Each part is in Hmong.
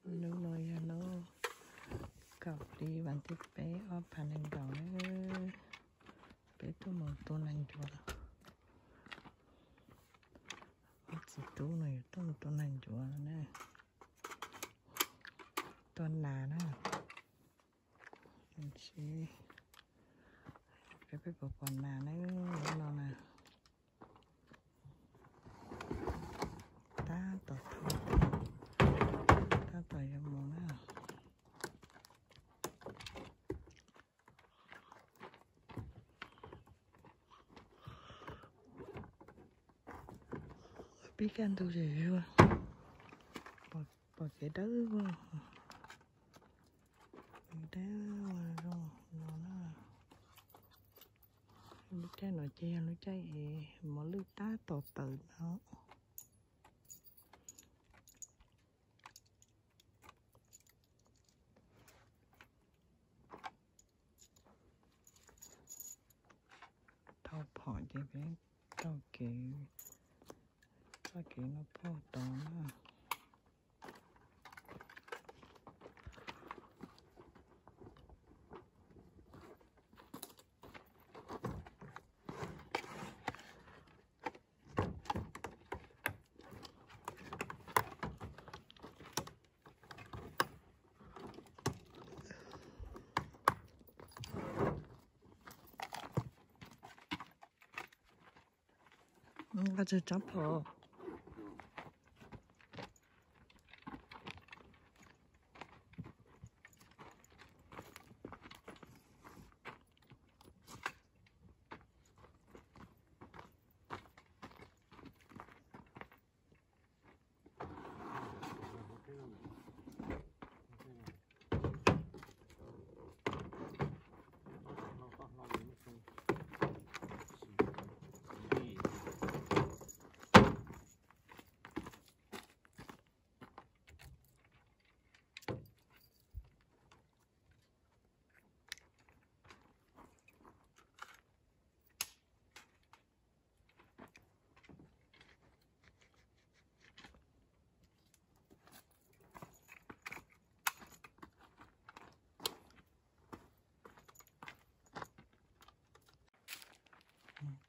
Hnub no yog hnub kaum hli vas thib peb ob phav nees nkaum na. Peb tuaj mus tua nas ncuav. Ob txiv tub no yuav tuaj mus tua nas ncuav na. Tua nas na. Seb peb puas pom nas na, no na. Tab tom, tab tom yuav mus na. Pib kaj ntug zuag zuag, pom kev dawb vog, kev dawb vog zoo no na. Lub caij no ces yog lub caij es mos lwj tab tom tawm no. Tau phom ces peb taug kev, txoj kev no puag tod na. Nqa tsob phom.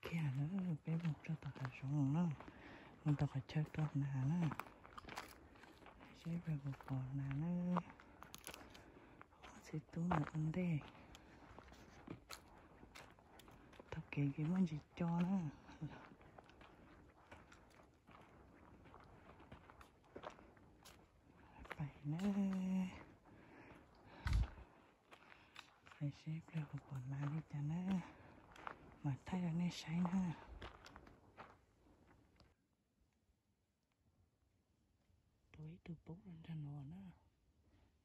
Kiag na, peb mus rau tom hav zoov na, mus tom qhov chaw tua nas na, seb peb puas pom nas na. Ob txiv tub mus ua ntej, taug kev ces muaj ntsis co na. Pais na, pais seb pliag puas pom nas li cas na, mam thaij rau nej saib na. Tua ib tug poob rau nram no na,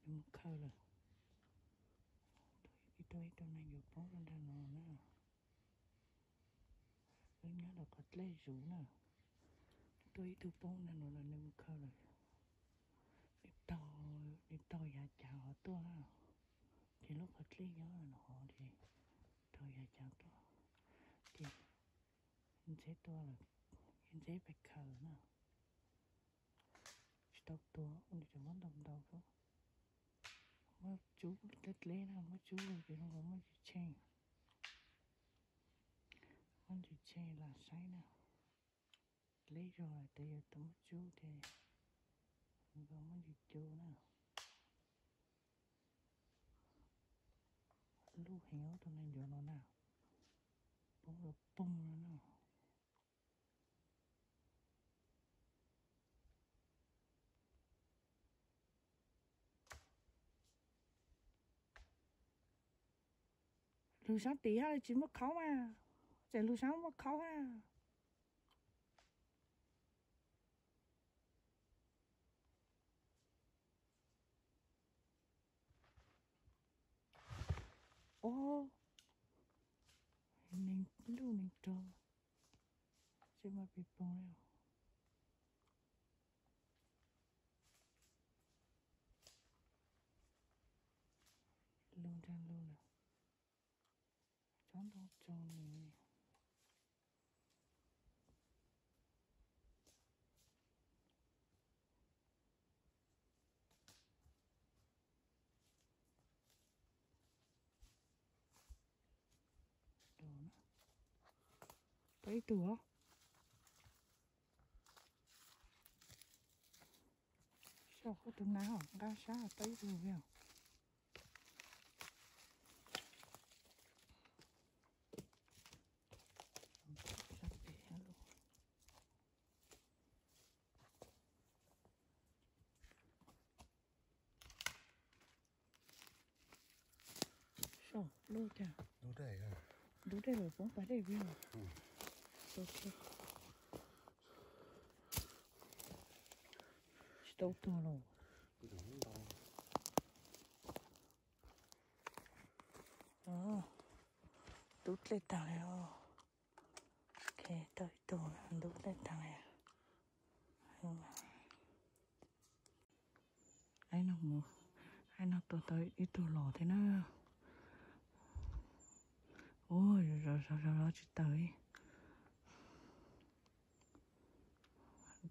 nws mus khaws lawm. Tua ib tug nas ncuav poob rau nram no na. Wb nyob rau qhov dlej zus na. Tua ib tug poob nram no los nws mus khaws lawm. Nws taug, nws taug yav cav hov tuaj na. Ces lub qhov dlej nyob no hov ces taug yav cav tuaj. Ces ntxheb tua lawm, ntxheb pais khaws na. Tsis tau tua, nws tseem muab ntau ntau xwb. Muab tsub dleb dleb na, muab tsub ces zoo nkaus muaj ntsis tsheej. Muab ntsis tsheej lam saib na. Dleb zog lawm ces yog tau muab tsub ces zoo nkaus muaj ntsis cu na. Luj heev ob tug nas ncuav no na, poob los poob no na. Lug sab tid hab tsis muaj khaub mas, tseem lug sab muaj khaub hab. Ob, neeg luj neeg rog, seb mas pes poog li. Lug nrag lug lawm, tsob ntoo tsaus nws. Tau ib tug os. Saum qhov tus nas os, nqa sab tau ib tug os. Saum lub cas? Ntub dej lawm, poob pas dej vim. Tsis tau tuag los. Ntub dlej tag li os. Ok, tau ib tug, ntub dlej tag li. Aib no mus, aib no tua tau ib tug los thiab na. Ua zov zov zov zov tsis tawm li.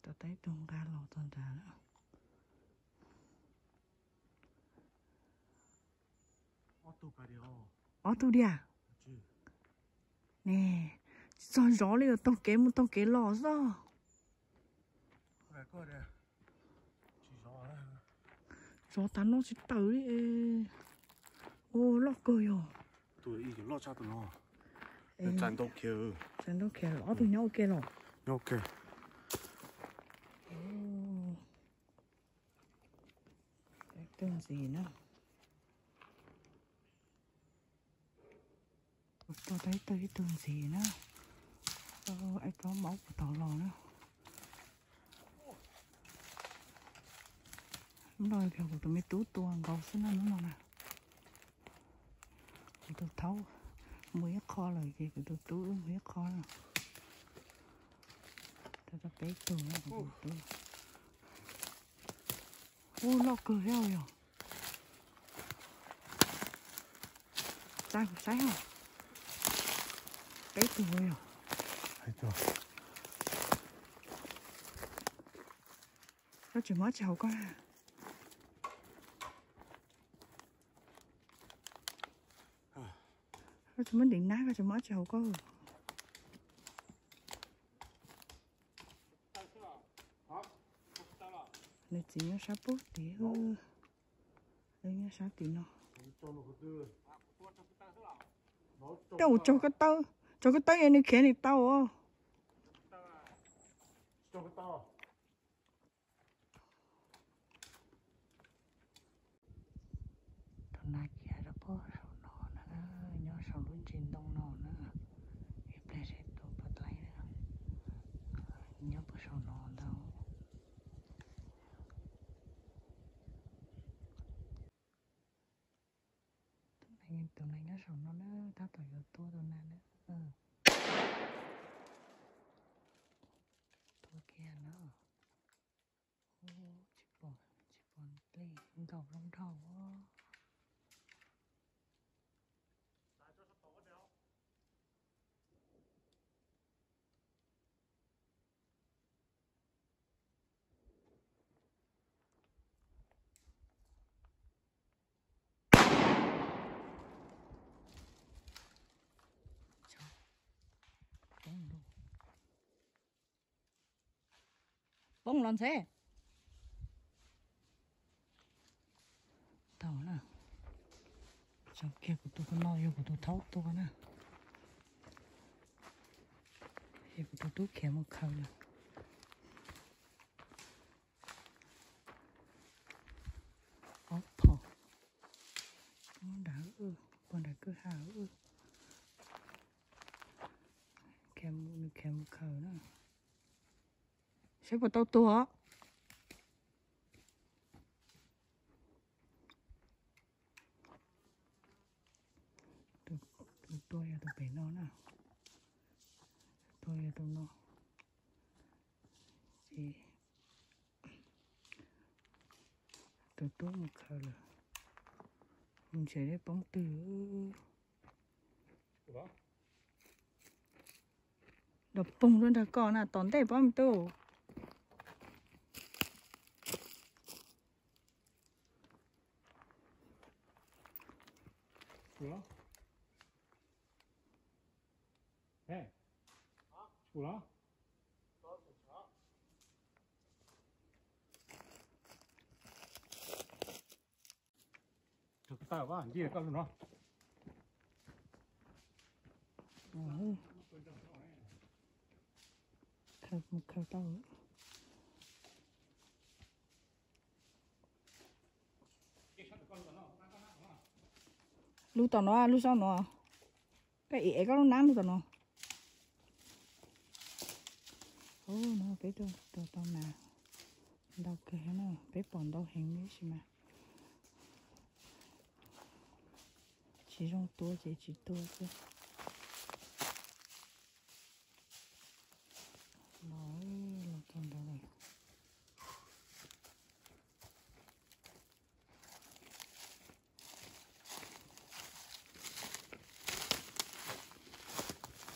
Tua tau ib tug nqa los txog nrad lawm. Ob tug diam. Ne, tsis txog zov li, taug kev mus taug kev los xwb. Zov tas no tsis tawm li. Ua loj kawg yog. Tus ib loj tshaj tus no. Txais ntau khiav. Txais ntau khiav, ob tug nyob ua ke los. Nyob ua ke. Tus ntxiv na. Kuv tua tau ib tug, ib tug ntxiv na. Aib plaub maub puas tau los na. Hnub no yog kuv tus me tub tua nkaus xwb na hnub no na. Kuv tus thaub mus ib qho lawm ces kuv tus tub mus ib qho na. Tau tau peb tug na kuv tus tub. Ub, loj kawg thiab yog. Tsa kuv saib os. Peb tug yog. Koj tsis muab tsis haus koj. Koj tsis muab ntiv nab, koj tsis muab tsis haus koj. Nws txiv nyob sab pub tid, nws nyob sab tim no. Tej ua tsaug koj tawb, tsaug koj tawb es nws khiav nws tau os. Tus nas khiav rau pem saum no na, nyob saum lub ntsis ntoo no na. Ib pliag seb tua puas tau na. Nyob pem saum no ntag. Tus nas nyob saum no na, tab tom yuav tua tus nas na. Tua kiag na. Tsis pom, tsis pom dlej nkaus zoo dhau. Poob los ntxhe. Tau na. Tso kiag kuv tus no yog kuv tus thaub tua na. Yog kuv tus tub khiav mus khaws lawm. Ob phaum. Muab nrad, pog nrad kwj ha. Khiav mus, nws khiav mus khaws na. Saib puas tau tuag. Tus tua yog tus pem no na. Tus tua yog tus no. Ces tus tub mus khaws lawm. Mus ntshe poob twg. Dov poog rau nrag koj na, tom ntej pab me tub. Khaws taw, nti koj lub no. Khaws, mus khaws tau. Lub tom no, lub saum no. Koj ev, ev koj lub nab lub tom no. Ub, no peb tuaj tua tau nas ntau kawg na, peb pom ntau heev li tab sis mas tsis zoo tua ces tsis tua xwb. Los, los tau ntau lawm.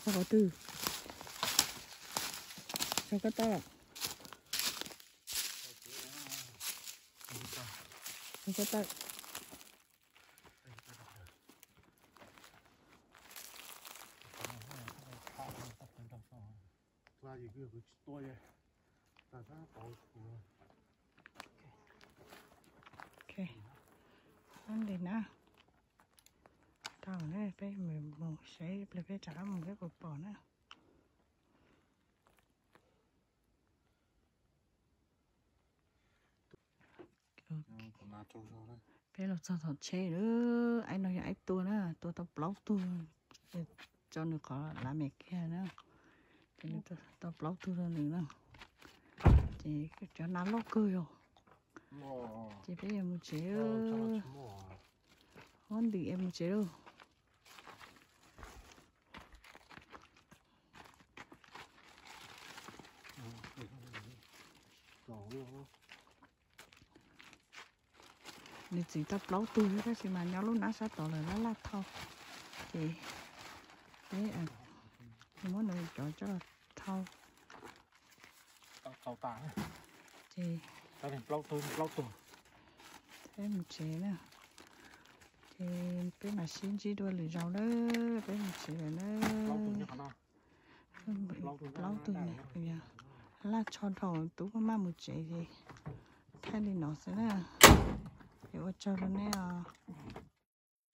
Txog qhov twg? Txog koj tau. Txog koj tau. Ok, li na. Tau na, peb mus, mus seb pliag peb rov qab mus peb puas pom na. Peb los txog tom tsheb lawm, aib no yog aib tua na, tua tau plaub tug, tso nws qhov lav mem kiag na, ces nws tau plaub tug rau nws na. Ces cov nas loj kawg yog, ces peb yuav mus tsev, muab ntim es mus tsev lauj. Nws txiv tau plaub tug tab sis mas nyob lub nab sab tod lawm laj laj thau, ces peb muab nws cov coj los thau. Ces peb mus tsev na, ces peb mam sib ntsib dua lwm zaus na, peb mus tsev lawm na. Plaub tug, laj tsho dhau, tub maj mus tsev ces thaij li no xwb na. Ces ua tsaug rau nej os.